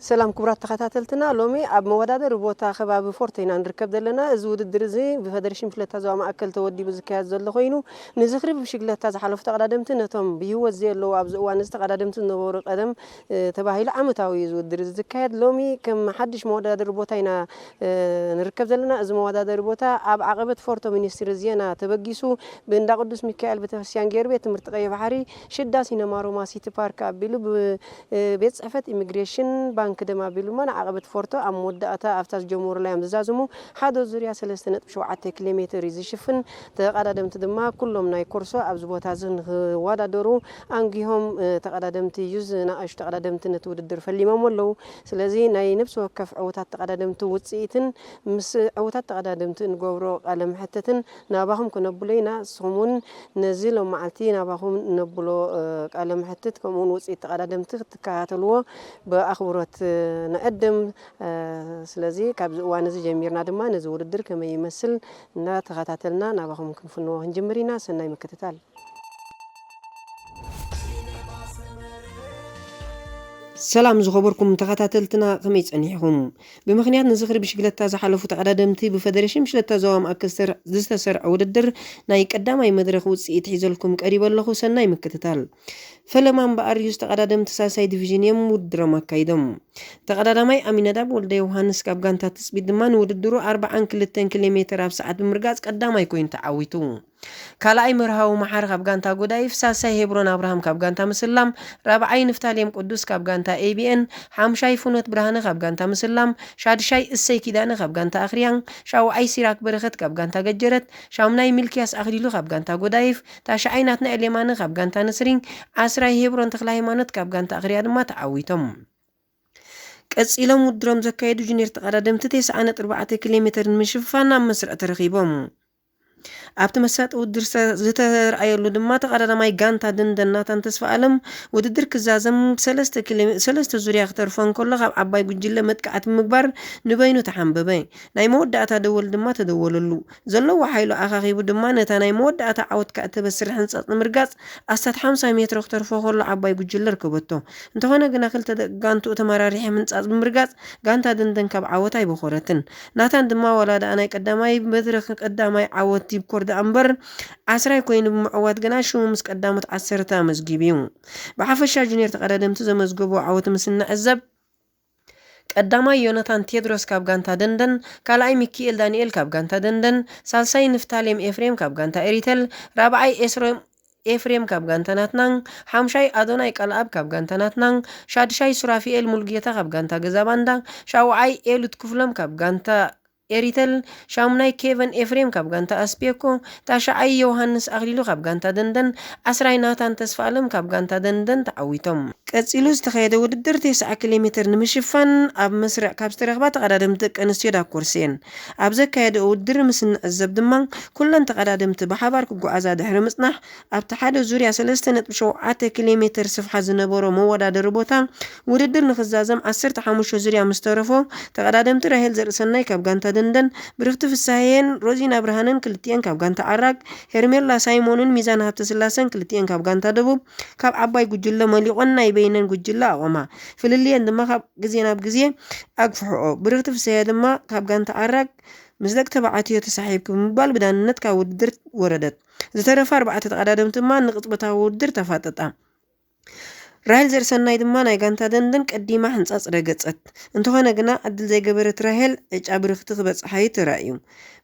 ሰላም ክቡራት ተኸታተልትና፣ ሎሚ ኣብ መወዳደሪ ቦታ ከባቢ ፎርቶ ኢና ንርከብ ዘለና። እዚ ውድድር እዚ ብፈደሬሽን ብሽክለታ ዞባ ማእከል ተወዲቡ ዝካየድ ዘሎ ኮይኑ፣ ንዝኽሪ ብሽክለታ ዝሓለፉ ተቐዳደምቲ ነቶም ብህይወት ዘየለዉ ኣብዚ እዋን እዚ ተቐዳደምቲ ዝነበሩ ቀደም፣ እ፣ ተባሂሉ ዓመታዊ እዩ እዚ ውድድር እዚ ዝካየድ። ሎሚ ከም ሓድሽ መወዳደሪ ቦታ ኢና፣ እ፣ ንርከብ ዘለና። እዚ መወዳደሪ ቦታ ኣብ ዓቐበት ፎርቶ ሚኒስትሪ ዜና ተበጊሱ ብእንዳ ቅዱስ ሚካኤል ቤተክርስትያን ገይሩ ቤት ትምህርቲ ቀይሕ ባሕሪ ሽዳ ሲነማ ሮማ ሲቲ ፓርክ ኣቢሉ ብ እ፣ ቤት ጽሕፈት ኢሚግሬሽን ባንክ ደም ኣቢሉ ድማ ንዓቐበት ፎርቶ ኣብ መወዳእታ ኣብታ ዝጀመሩላ እዮም ዝዛዝሙ። ሓደ ዙርያ ሰለስተ ነጥቢ ሸውዓተ ኪሎ ሜትር እዩ ዝሽፍን። ተቐዳደምቲ ድማ ኩሎም ናይ ኮርሶ ኣብዚ ቦታ እዚ ንክወዳደሩ ኣንጊሆም፣ እ፣ ተቐዳደምቲ እዩ ዝናእሹ ተቐዳደምቲ ነቲ ውድድር ፈሊሞም ኣለዉ። ስለዚ ናይ ነፍሲ ወከፍ ዕውታት ተቐዳደምቲ ውጽኢትን ምስ ዕውታት ተቐዳደምቲ እንገብሮ ቃለ መሕትትን ናባኹም ክነብሎ ኢና። ንስኹም እውን ነዚ ሎም መዓልቲ ናባኹም ነብሎ፣ እ፣ ቃለ መሕትት ከምኡ እውን ውፅኢት ተቐዳደምቲ ክትከታተልዎ ብኣኽብሮት፣ እ፣ ንዕድም። እ፣ ስለዚ ካብዚ እዋን እዚ ጀሚርና ድማ ነዚ ውድድር ከመይ ይመስል እናተኸታተልና ናባኹም ክንፍንዎ ክንጅምር ኢና። ሰናይ ምክትታል። ሰላም ዝኸበርኩም ተኸታተልትና፣ ከመይ ጸኒሕኹም? ብምኽንያት ንዝኽሪ ብሽግለታ ዝሓለፉ ተቐዳደምቲ ብፈደሬሽን ብሽግለታ ዞባ ማእከል ዝተሰርዐ ውድድር ናይ ቀዳማይ መድረኽ ውጽኢት ሒዘልኩም ቀሪበ ኣለኹ። ሰናይ ምክትታል። ፈለማ እምበኣር ዩዝ ተቐዳደምቲ ሳልሳይ ዲቪዥን እዮም ውድድሮም ኣካይዶም። ተቐዳዳማይ ኣሚነዳብ ወልደ ዮሃንስ ካብ ጋንታ ትጽቢት ድማ ንውድድሩ ኣርብዓን ክልተን ኪሎ ሜትር ኣብ ሰዓት ብምርጋጽ ቀዳማይ ኮይኑ ተዓዊቱ። ካልኣይ መርሃዊ መሓሪ ካብ ጋንታ ጎዳይፍ፣ ሳልሳይ ሄብሮን ኣብርሃም ካብ ጋንታ ምስላም፣ ራብዓይ ንፍታሌም ቅዱስ ካብ ጋንታ ኤ ቢ ኤን፣ ሓምሻይ ፍኖት ብርሃነ ካብ ጋንታ ምስላም፣ ሻድሻይ እሰይ ኪዳነ ካብ ጋንታ ኣኽርያም፣ ሻውዓይ ሲራክ በረኸት ካብ ጋንታ ገጀረት፣ ሻምናይ ሚልክያስ ኣኽሊሉ ካብ ጋንታ ጎዳይፍ፣ ታሽዓይ ናትናኤል የማነ ካብ ጋንታ ንስሪን፣ ዓስራይ ሄብሮን ተኽለ ሃይማኖት ካብ ጋንታ ኣኽርያ ድማ ተዓዊቶም። ቀጺሎም ውድድሮም ዘካየዱ ጁኒየር ተቐዳደምቲ ተስዓ ነጥቢ ኣርባዕተ ኪሎ ሜትር ንምሽፋን ኣብ መስርዕ ተረኺቦም። ኣብቲ መሳጢ ውድድር ዝተ-፣ ዝተረኣየሉ ድማ ተቐዳዳማይ ጋንታ ደንደን ናታን ተስፋ ኣለም ውድድር ክዛዘም ሰለስተ ኪሎ፣ ሰለስተ ዙርያ ክተርፎ እንከሎ ካብ ዓባይ ጉጅለ መጥቃዕቲ ብምግባር ንበይኑ ተሓንበበ። ናይ መወዳእታ ደወል ድማ ተደወለሉ። ዘለዎ ሓይሉ ኣኻኺቡ ድማ ነታ ናይ መወዳእታ ዓወት ከእተበስር ሕንጻጽ ንምርጋጽ ኣስታት ሓምሳ ሜትሮ ክተርፎ ከሎ ዓባይ ጉጅለ ርከበቶ። እንተኾነ ግና ክልተ ደቂ ጋንትኡ ተመራሪሐ ምንጻጽ ብምርጋጽ ጋንታ ደንደን ካብ ዓወት ኣይበኾረትን። ናታን ድማ ዋላ ደኣ ናይ ቀዳማይ መድረኽ ቀዳማይ ዓወት ይብኮር ደኣ እምበር ዓስራይ ኮይኑ ብምዕዋት ግና ሽሙ ምስ ቀዳሞት ዓሰርተ ኣመዝጊቡ እዩ። ብሓፈሻ ጁኒየር ተቐዳደምቲ ዘመዝገቡ ዓወት ምስ እንዕዘብ ቀዳማይ ዮናታን ቴድሮስ ካብ ጋንታ ደንደን፣ ካልኣይ ሚኪኤል ዳንኤል ካብ ጋንታ ደንደን፣ ሳልሳይ ንፍታሌም ኤፍሬም ካብ ጋንታ ኤሪተል፣ ራብዓይ ኤስሮም ኤፍሬም ካብ ጋንታ ናትናን፣ ሓምሻይ ኣዶናይ ቃልኣብ ካብ ጋንታ ናትናን፣ ሻድሻይ ሱራፊኤል ሙሉጌታ ካብ ጋንታ ገዛ ባንዳ፣ ሻውዓይ ኤሉት ክፍሎም ካብ ጋንታ ኤሪተል፣ ሻሙናይ ኬቨን ኤፍሬም ካብ ጋንታ ኣስፔኮ፣ ታሽዓይ ዮሃንስ ኣኽሊሉ ካብ ጋንታ ደንደን፣ ዓስራይ ናታን ተስፋ ኣለም ካብ ጋንታ ደንደን ተዓዊቶም። ቀጺሉ ዝተኻየደ ውድድር ተስዓ ኪሎ ሜትር ንምሽፋን ኣብ መስርዕ ካብ ዝተረኽባ ተቐዳደምቲ ደቂ ኣንስትዮ ዳኮርስ እየን። ኣብ ዘካየደ ውድድር ምስ እንዕዘብ ድማ ኩለን ተቐዳደምቲ ብሓባር ክጓዓዛ ድሕሪ ምጽናሕ ኣብቲ ሓደ ዙርያ ሰለስተ ነጥቢ ሸውዓተ ኪሎ ሜትር ስፍሓት ዝነበሮ መወዳደሪ ቦታ ውድድር ንኽዛዘም ዓሰርተ ሓሙሽተ ዙርያ ምስ ተረፎ ተቐዳደምቲ ራሄል ዘርእሰናይ ካብ ጋንታ ደንደን፣ ብርኽቲ ፍስሃየን ሮዚና ብርሃነን ክልቲኤን ካብ ጋንታ ዓራግ፣ ሄርሜላ ሳይሞንን ሚዛን ሃብተስላሰን ክልቲኤን ካብ ጋንታ ደቡብ ካብ ዓባይ ጉጅለ መሊቖን ናይ በይነን ጉጅለ ኣቖማ። ፍልልየን ድማ ካብ ግዜ ናብ ግዜ ኣግፍሕኦ። ብርኽቲ ፍስሃየ ድማ ካብ ጋንታ ዓራግ ምስ ደቂ ተባዕትዮ ተሳሒብኪ ብምባል ብዳንነት ካብ ውድድር ወረደት። ዝተረፋ ኣርባዕተ ተቐዳደምቲ ድማ ንቕጽበታዊ ውድድር ተፋጠጣ። ራሄል ዘርሰናይ ድማ ናይ ጋንታ ደንደን ቀዲማ ሕንጻጽ ረገጸት። እንተኾነ ግና ዕድል ዘይገበረት ራሄል ዕጫ ብርኽቲ ክበጽሓ እዩ ተራእዩ።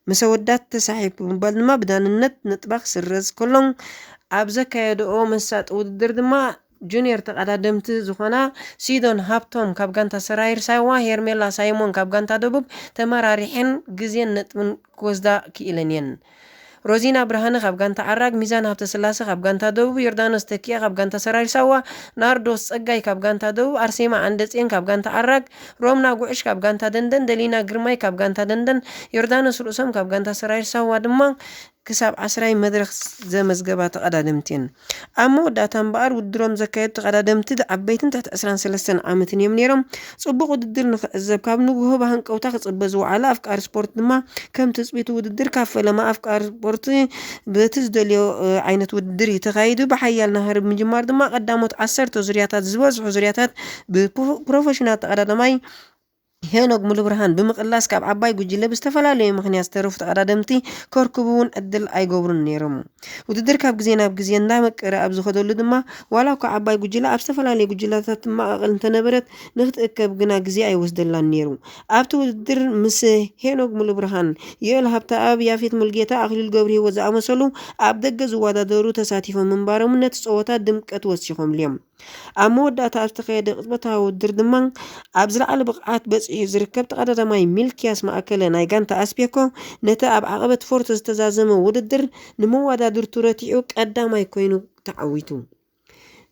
ምስ ኣወዳት ተሳሒብኪ ብምባል ድማ ብዳንነት ነጥባ ክስረዝ ከሎ ኣብ ዘካየድኦ መሳጢ ውድድር ድማ ጁኒየር ተቐዳደምቲ ዝኾና ሲዶን ሃብቶም ካብ ጋንታ ሰራይር ሳዋ፣ ሄርሜላ ሳይሞን ካብ ጋንታ ደቡብ ተመራሪሐን ግዜን ነጥብን ክወስዳ ክኢለን እየን። ሮዚና ብርሃነ ካብ ጋንታ ዓራግ፣ ሚዛን ሃብተስላሰ ካብ ጋንታ ደቡብ፣ ዮርዳኖስ ተኪኣ ካብ ጋንታ ሰራይር ሳዋ፣ ናርዶስ ጸጋይ ካብ ጋንታ ደቡብ፣ ኣርሴማ ዓንደጽዮን ካብ ጋንታ ዓራግ፣ ሮምና ጉዕሽ ካብ ጋንታ ደንደን፣ ደሊና ግርማይ ካብ ጋንታ ደንደን፣ ዮርዳኖስ ርእሶም ካብ ጋንታ ሰራይር ሳዋ ድማ ክሳብ ዓስራይ መድረኽ ዘመዝገባ ተቐዳደምቲ እየን። ኣብ መወዳእታ እምበኣር ውድድሮም ዘካየዱ ተቐዳደምቲ ዓበይትን ትሕቲ ዕስራን ሰለስተን ዓመትን እዮም ነይሮም። ጽቡቕ ውድድር ንኽዕዘብ ካብ ንግሆ ብሃንቀውታ ክጽበ ዝወዓለ ኣፍቃሪ ስፖርት ድማ ከም ትጽቢቱ ውድድር ካብ ፈለማ ኣፍቃሪ ስፖርት በቲ ዝደልዮ ዓይነት ውድድር እዩ ተኻይዱ። ብሓያል ናህሪ ብምጅማር ድማ ቀዳሞት ዓሰርተ ዙርያታት ዝበዝሑ ዙርያታት ብፕሮፌሽናል ተቐዳዳማይ ሄኖግ ሙሉብርሃን ብምቕላስ ካብ ዓባይ ጉጅለ ብዝተፈላለዩ ምኽንያት ዝተረፉ ተቐዳደምቲ ከርክቡ እውን ዕድል ኣይገብሩን ነይሮም። ውድድር ካብ ግዜ ናብ ግዜ እንዳመቀረ ኣብ ዝኸደሉ ድማ ዋላ እኳ ዓባይ ጉጅለ ኣብ ዝተፈላለዩ ጉጅለታት ትመቓቐል እንተነበረት ንክትእከብ ግና ግዜ ኣይወስደላን ነይሩ። ኣብቲ ውድድር ምስ ሄኖግ ሙሉብርሃን፣ ዮኤል ሃብተኣብ፣ ያፌት ሙልጌታ፣ ኣኽሊሉ ገብረሂወት ዝኣመሰሉ ኣብ ደገ ዝወዳደሩ ተሳቲፎም ምንባሮምን ነቲ ፀወታ ድምቀት ወሲኾምሉ እዮም። ኣብ መወዳእታ ኣብ ዝተኻየደ ቅጽበታዊ ውድድር ድማ ኣብ ዝለዓለ ብቕዓት በጺሑ ዝርከብ ተቐዳዳማይ ሚልክያስ ማእከለ ናይ ጋንታ ኣስቤኮ ነቲ ኣብ ዓቐበት ፎርቶ ዝተዛዘመ ውድድር ንመወዳድርቱ ረቲዑ ቀዳማይ ኮይኑ ተዓዊቱ።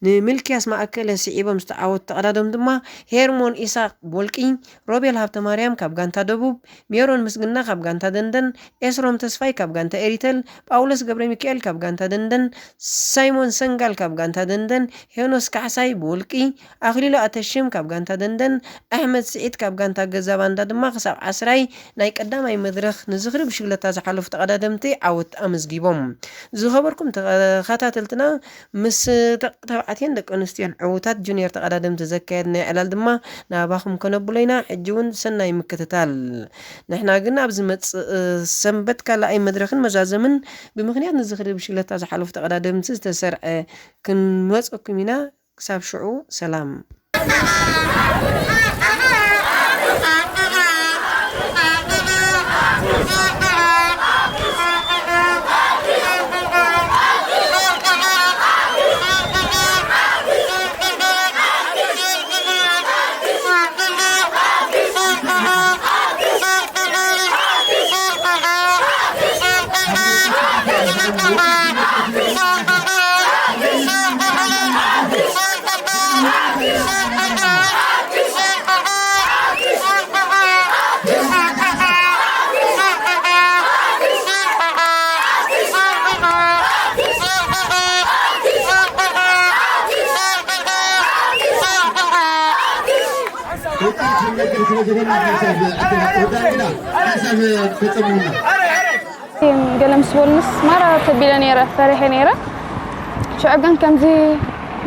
ንምልክያስ ማእከለ ስዒቦም ዝተዓወቱ ተቐዳደምቲ ድማ ሄርሞን ኢሳቕ ብወልቂ፣ ሮቤል ሃብተማርያም ካብ ጋንታ ደቡብ፣ ሜሮን ምስግና ካብ ጋንታ ደንደን፣ ኤስሮም ተስፋይ ካብ ጋንታ ኤሪተል፣ ጳውሎስ ገብረሚካኤል ካብ ጋንታ ደንደን፣ ሳይሞን ሰንጋል ካብ ጋንታ ደንደን፣ ሄኖስ ካሕሳይ ብውልቂ፣ ኣኽሊሉ ኣተሽም ካብ ጋንታ ደንደን፣ ኣሕመድ ስዒድ ካብ ጋንታ ገዛ ባንዳ ድማ ክሳብ ዓስራይ ናይ ቀዳማይ መድረኽ ንዝኽሪ ብሽግለታ ዝሓለፉ ተቐዳደምቲ ዓወት ኣመዝጊቦም። ዝኸበርኩም ተኸታተልትና፣ ምስ ደቂ ተባዕትዮን ደቂ ኣንስትዮን ዕዉታት ጁኒየር ተቐዳደምቲ ዘካየድናዮ ዕላል ድማ ናባኹም ከነብሎ ኢና። ሕጂ እውን ሰናይ ምክትታል። ንሕና ግን ኣብ ዝመጽእ ሰንበት ካልኣይ መድረኽን መዛዘምን ብምኽንያት ንዝኽሪ ብሽግለታ ዝሓለፉ ተቐዳደምቲ ዝተሰርዐ ክንመጸኩም ኢና። ክሳብ ሽዑ ሰላም። ገለ ምስ በሉንስ ማራ ተቢለ ነይረ፣ ፈሪሐ ነይረ። ሽዑ ግን ከምዚ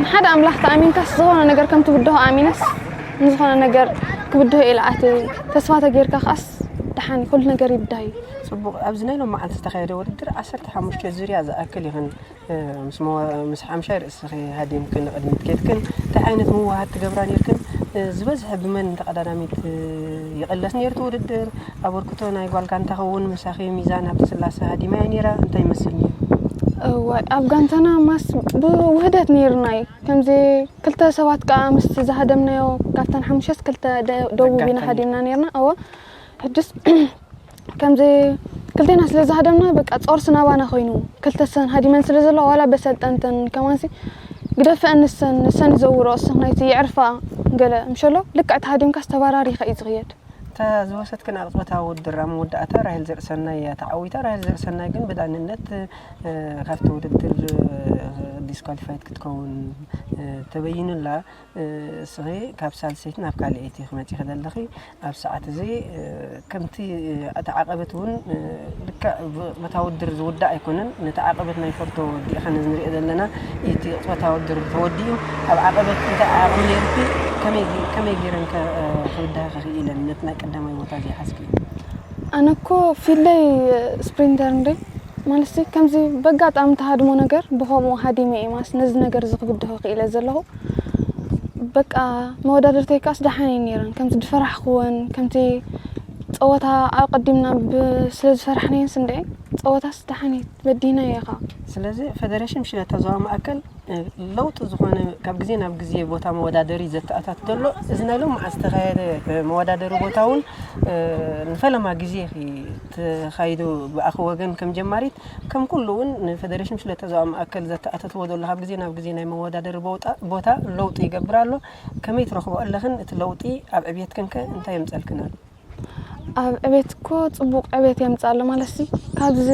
ንሓደ ኣምላኽ ተኣሚንካስ ዝኾነ ነገር ከም ትብድሆ ኣሚነስ ንዝኾነ ነገር ክብድሆ ኢለ ኣትየ። ተስፋ ተጌርካ ከኣስ ደሓን እዩ፣ ኩሉ ነገር ይብዳህ እዩ። ጽቡቕ። ኣብዚ ናይ ሎም መዓልቲ ዝተኻየደ ውድድር ዓሰርተ ሓሙሽተ ዙርያ ዝኣክል ይኽን ምስ ሓምሻይ ርእስኺ ሃዲምክን ንቕድሚት ኬድክን እንታይ ዓይነት ምውሃድ ትገብራ ኔርክን? ዝበዝሐ ብመን ተቐዳዳሚት ይቕለስ ኔሩ እቲ ውድድር? ኣበርክቶ ናይ ጓል ጋንታኺ እውን ምሳኺ ሚዛን ሃብተስላሰ ሃዲማ እያ ኔራ። እንታይ ይመስል ኔሩ? እዋይ፣ ኣብ ጋንታና ማስ ብውህደት ኔርና እዩ። ከምዚ ክልተ ሰባት ከኣ ምስቲ ዝሃደምናዮ ካብተን ሓሙሽተስ ክልተ ደ- ደቡብ ኢና ደጋፊ ሃዲምና ኔርና። እወ፣ ሕጅስ ከምዚ ክልቴና ስለ ዝሃደምና በቃ ጾርሲ ናባና ኮይኑ ክልተ ሰን ሃዲመን ስለ ዘለዋ ዋላ በሰልጠንተን ከማንሲ ግደፈ ንሰን ንሰን ይዘውሮ እስኽ ናይቲ ይዕርፋ ገለ ምሸሎ ልክዕ ተሃዲምካ ዝተባራሪኻ እዩ ዝኽየድ። እታ ዝወሰድክን ኣቕጽበታዊ ውድድር ኣብ መወዳእታ ራሄል ዘርእሰናይ እያ ተዓዊታ። ራሄል ዘርእሰናይ ግን ብዳንነት ካብቲ ውድድር ዲስኳሊፋይት ክትከውን ተበይኑላ። እስኺ ካብ ሳልሰይቲ ናብ ካልኣይቲ ክመጺ ከለኺ ኣብ ሰዓት እዚ ከምቲ እቲ ዓቐበት እውን ልክዕ በታ ውድድር ዝውዳእ ኣይኮነን። ነቲ ዓቐበት ናይ ፎርቶ ወዲእኻ ነዚ ንሪኦ ዘለና እቲ ቅጽበታዊ ውድድር ተወዲኡ ኣብ ዓቐበት እንታይ ዓቕሚ ነይሩኪ? ከመይ ገይረን ክብድሃ ክኽኢለን ነቲ ናይ ቀዳማይ ቦታ ዘይሓዝክዮ? ኣነ እኮ ፊለይ ስፕሪንተር እንዴ ማለትሲ ከምዚ በጋጣሚ ተሃድሞ ነገር ብኸምኡ ሃዲመ እየ ማስ ነዚ ነገር እዚ ክብድሆ ክኢለ ዘለኹ። በቃ መወዳድርተይ ከኣስ ደሓን እየን ነይረን። ከምቲ ዝፈራሕክወን፣ ከምቲ ጸወታ ኣቐዲምና ብ-፣ ስለ ዝፈራሕናየንስ እንድዒ፣ ጸወታስ ደሓን እየ፣ በዲህናዮ ኢኻ። ስለዚ ፈደረሽን ብሽነታ ዞባ ማእከል፣ እ፣ ለውጢ ዝኾነ ካብ ግዜ ናብ ግዜ ቦታ መወዳደሪ ዘተኣታት ዘሎ፣ እዚ ናይ ሎም መዓልቲ ዝተኻየደ፣ እ፣ መወዳደሪ ቦታ እውን፣ እ፣ ንፈለማ ግዜ ኢኺ ተኻይዱ ብኣኺ ወገን ከም ጀማሪት፣ ከም ኩሉ እውን ንፈደረሽን ብሽነታ ዞባ ማእከል ዘተኣታትዎ ዘሎ ካብ ግዜ ናብ ግዜ ናይ መወዳደሪ ቦታ፣ ቦታ ለውጢ ይገብር ኣሎ። ከመይ ትረኽቦ ኣለኽን? እቲ ለውጢ ኣብ ዕብየትክን ከ እንታይ የምጸልክን ኣሎ? ኣብ ዕቤት እኮ ጽቡቕ ዕቤት የምጽእ ኣሎ ማለት ሲ። ካብዚ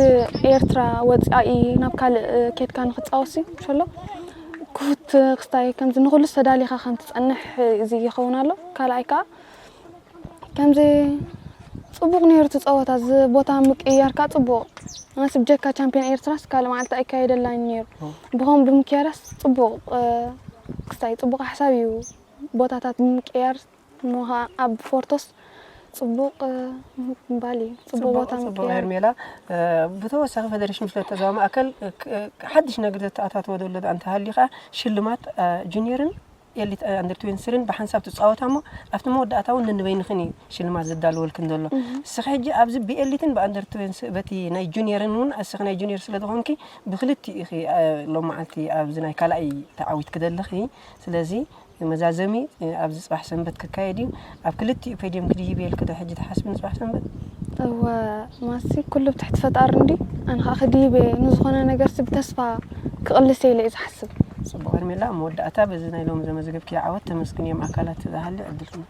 ኤርትራ ወጻኢ ናብ ካልእ ኬድካ ንኽጻወት ሲ፣ ሸሎ ክፉት ክስታይ ከምዚ ንኹሉስ ተዳሊኻ ከም ትጸንሕ እዚ ይኸውን ኣሎ። ካልኣይ ከኣ ከምዚ ጽቡቕ ነይሩ እቲ ጸወታ፣ እዚ ቦታ ምቅይያር ከኣ ጽቡቕ። ኣነስ ብጀካ ቻምፒዮን ኤርትራስ ካልእ መዓልቲ ኣይካየደላን ነይሩ። ብኸም ብምክያራስ ጽቡቕ፣ እ፣ ክስታይ ጽቡቕ ሓሳብ እዩ። ቦታታት ብምቅያር እሞ ኸኣ ኣብ ፎርቶስ ጽቡቕ፣ እ፣ ምባል እዩ። ጽቡቕ ቦታ ጽቡቕ ምቅያር። ሄርሜላ፣ እ፣ ብተወሳኺ ፌደሬሽን ብሽክለታ ዞባ ማእከል፣ እ፣ ክ-፣ እ፣ ሓድሽ ነገር ዘተኣታተወ ዘሎ እንተሃልዩ ኸኣ ሽልማት፣ እ፣ ጁኒየርን ኤሊት፣ እ፣ ኣንደር ትዌንቲ ስሪን ብሓንሳብ ትጻወታ እሞ ኣብቲ መወዳእታ እውን ንንበይንኽን እዩ ሽልማት ዝዳለወልክን ዘሎ። እህ። እስኺ ሕጂ ኣብዚ ብኤሊትን ብኣንደር ትዌንቲ በቲ ናይ ጁኒየርን እውን እስኺ ናይ ጁኒየር ስለ ዝኾንኪ ብክልቲኡ ኢኺ፣ እ፣ ሎም መዓልቲ ኣብዚ ናይ ካልኣይ ተዓዊትኪ ዘለኺ። ስለዚ መዛዘሚ፣ እ፣ ኣብዚ ጽባሕ ሰንበት ክካየድ እዩ። ኣብ ክልቲኡ ፖድዮም ክድይብ እየ ኢልኪ ዶ ሕጂ ትሓስቢ ንጽባሕ ሰንበት? እወ፣ ማሲ ኩሉ ብትሕቲ ፈጣሪ እንዲ። ኣነ ኸኣ ክድይብ እየ። ንዝኾነ ነገርሲ ብተስፋ ክቕልስ እየ ኢለ እየ ዝሓስብ። ጽቡቕ ሄርሜላ፣ ኣብ መወዳእታ በዚ ናይ ሎሚ ዘመዝገብክዮ ዓወት ተመስግንዮም ኣካላት ዝሃሊ ዕድልኩም።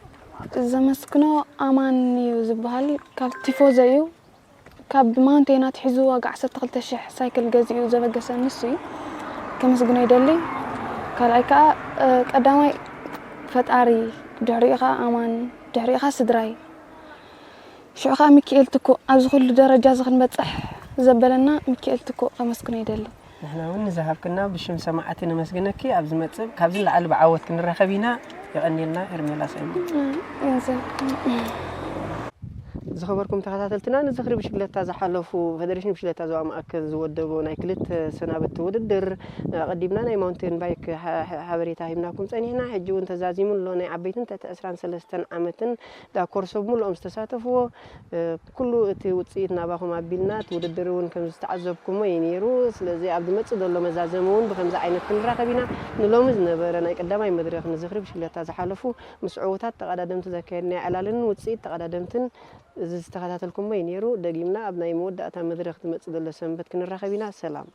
ዘመስግኖ ኣማን እዩ ዝበሃል፣ ካብ ቲፎዞ እዩ። ካብ ማውንቴን ኣትሒዙ ዋጋ ዓሰርተ ክልተ ሽሕ ሳይክል ገዚኡ ዘበገሰ ንሱ እዩ። ከመስግኖ ይደሊ። ካልኣይ ከኣ፣ እ፣ ቀዳማይ ፈጣሪ፣ ድሕሪኡ ከኣ ኣማን፣ ድሕሪኡ ከኣ ስድራይ። ሽዑ ከኣ ሚኪኤል ትኩእ፣ ኣብዚ ኩሉ ደረጃ እዚ ክንበጽሕ ዘበለና ሚኪኤል ትኩእ ከመስግኖ ይደሊ። ንሕና እውን ንዝሃብክና ብሽም ሰማዕቲ ነመስግነኪ። ኣብ ዝመጽእ ካብዚ ንላዕሊ ብዓወት ክንራኸብ ኢና። የቐንየልና ሄርሜላ ሳይሞን። እም፣ እም። ዝኸበርኩም ተኸታተልትና፣ ንዝኽሪ ብሽክለታ ዝሓለፉ ፌደሬሽን ብሽክለታ ዞባ ማእከል ዝወደቦ ናይ ክልተ ሰናብቲ ውድድር፣ ኣቐዲምና ናይ ማውንቴን ባይክ ሓ-፣ ሓ-፣ ሓበሬታ ሂብናኩም ጸኒሕና። ሕጂ እውን ተዛዚሙ ኣሎ። ናይ ዓበይትን ትሕቲ ዕስራን ሰለስተን ዓመትን ዳኮርሶ ብምልኦም ዝተሳተፍዎ፣ እ፣ ኩሉ እቲ ውጽኢት ናባኹም ኣቢልና፣ እቲ ውድድር እውን ከም ዝተዓዘብኩሞ እዩ ነይሩ። ስለዚ ኣብ ዝመጽእ ዘሎ መዛዘሚ እውን ብከምዚ ዓይነት ክንራኸብ ኢና። ንሎሚ ዝነበረ ናይ ቀዳማይ መድረኽ ንዝኽሪ ብሽክለታ ዝሓለፉ ምስ ዕዉታት ተቐዳደምቲ ዘካየድናዮ ዕላልን ውጽኢት ተቐዳደምትን እዚ ዝተኸታተልኩሞ እዩ ነይሩ። ደጊምና ኣብ ናይ መወዳእታ መድረኽ ዝመጽእ ዘሎ ሰንበት ክንራኸብ ኢና። ሰላም።